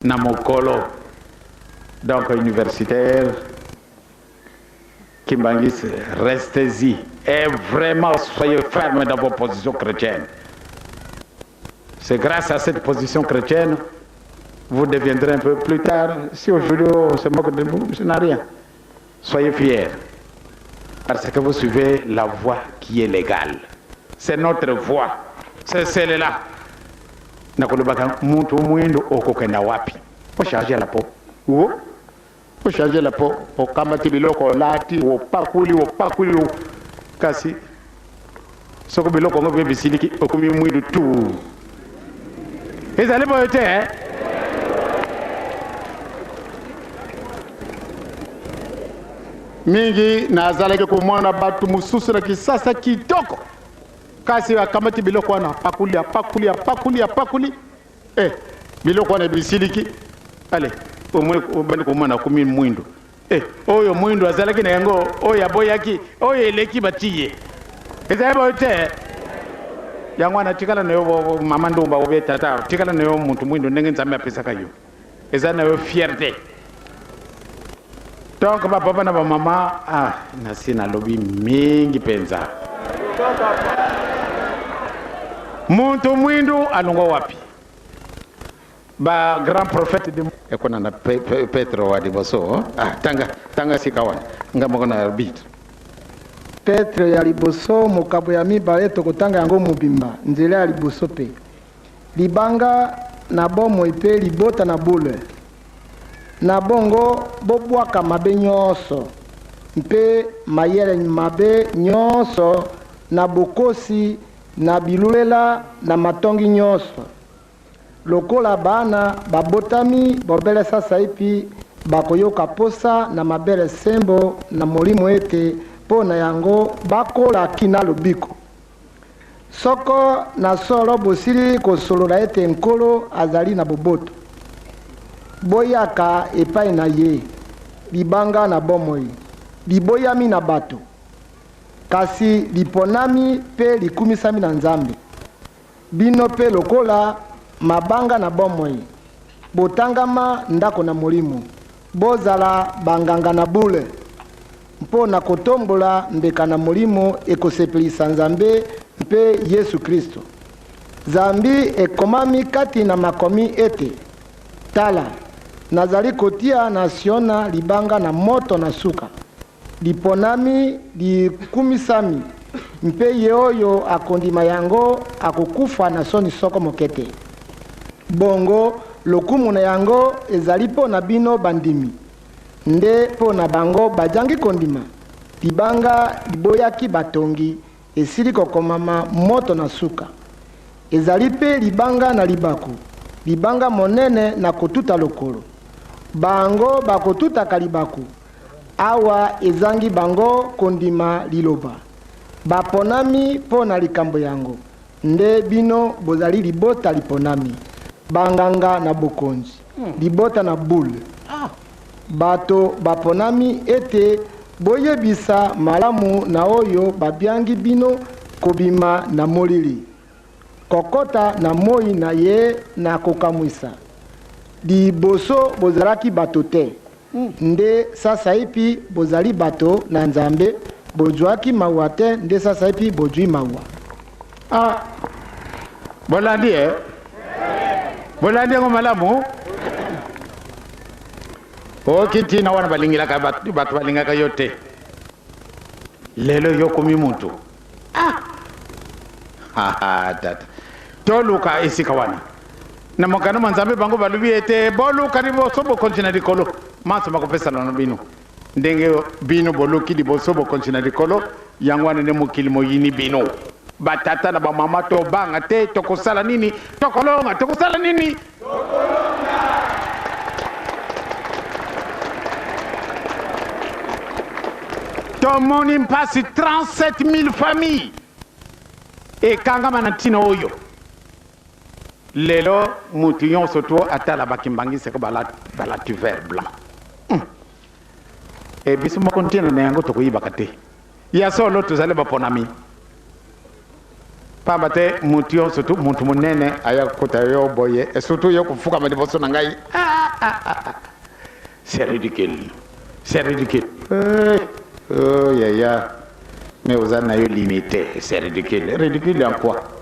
Na mokolo donc universitaire Kimbanguiste, restez-y et vraiment soyez ferme dans vos positions chrétiennes. C'est grâce à cette position chrétienne, vous deviendrez un peu plus tard. Si aujourd'hui on se moque de vous, ce n'a rien. Soyez fiers parce que vous suivez la voie qui est légale. C'est notre voie, c'est celle-là. Nakolobaka mutu mwindo okokenda wapi? Ocharge la peau. Wo ocharge la peau, okamati biloko olati, opakuli, opakuli, kasi soko biloko yango mpe bisiliki, okomi mwindu tu. Ezali boye te, eh? Mingi nazalaki komona bato mosusu na Kisasa kitoko, kasi akamati biloko wana, apakuli, apakuli, apakuli, apakuli, eh, biloko wana bisiliki, ale omoni obandi komona akomi mwindu. Eh, oyo mwindu azalaki na yango, oyo aboyaki, oyo eleki batiye. Ezali boye te. Yango wana tikala na yo mama ndumba obe tata, tikala na yo mutu mwindu ndenge Nzambe apesaka yo. Eza na yo fierté. Donc ba papa na ba mama, ah, nasi nalobi mingi penza. Muntu mwindu alongwa wapi? Ba grand prophète de ekona na Petro wa liboso. Ah, tanga, tanga sika wana. Nga moko na arbitre. Petro ya liboso mokabo ya mibale tokotanga yango mobimba, nzela ya liboso pe. Libanga na bomoi pe libota na bule. Na bongo bobwaka mabe nyonso mpe mayele mabe nyonso na bokosi na bilulela na matongi nyonso. Lokola bana babotami bobele sasaipi bakoyoka posa na mabele sembo na molimo ete mpo na yango bakola kina lobiko. Soko na solo bosili kosolola ete Nkolo azali na boboto, boyaka epai na ye, libanga na bomoi, liboyami na bato, kasi liponami mpe likumisami na Nzambe. Bino mpe lokola mabanga na bomoi, botangama ndako na molimo, bozala banganga na bule, mpo na kotombola mbeka na molimo ekosepelisa Nzambe mpe Yesu Kristo. Zambi ekomami kati na makomi ete, Tala, nazali kotia na Siona libanga na moto na suka, liponami, likumisami, mpe ye oyo akondima yango akokufa na soni soko moke te. Bongo lokumu na yango ezali mpo na bino bandimi, nde mpo na bango bajangi kondima, libanga liboyaki batongi esili kokomama moto na suka. Ezali mpe libanga na libaku, libanga monene na kotuta lokolo. Bango bakotutaka libaku, awa ezangi bango kondima liloba. Baponami mpo na likambo yango, nde bino bozali libota liponami, banganga na bokonzi, libota na bule, bato baponami ete boyebisa malamu na oyo babiangi bino kobima na molili, kokota na moi na ye na kokamwisa. Liboso bozalaki bato te, nde sasaipi bozali bato na Nzambe, bozwaki mawa te, nde sasaipi bozwi mawa. Ah, bolandi, eh? Bolandi yango malamu? Oki ntina wana balingilaka bato, bato balingaka yo te. Lelo yo komi mutu. Ah! Ha, ha, tata. Toluka esika wana. Na mokano mwa Nzambe bango balobi ete boluka liboso bokonzi na likolo, manso makopesana na bino. Ndenge bino boluki liboso bokonzi na likolo, yango wana nde mokili moyini bino. Batata na bamama, tobanga te, tokosala nini? Tokolonga, tokosala nini? Tomoni mpasi 37 000 familles ekangama na ntina oyo. Lelo mutu nyonso to atala bakimbangisi ko balati vert blanc. E biso moko ntina na yango tokoyibaka te. Ya solo tozali baponami. Pamba te mutu yo surtout mutu munene aya kokuta yo boye et surtout yo kofukama liboso na ngai. Ah, ah, ah, ah. C'est ridicule. C'est ridicule. Eh, oh, yaya. Mais oza na yo limité. C'est ridicule. Ridicule en quoi?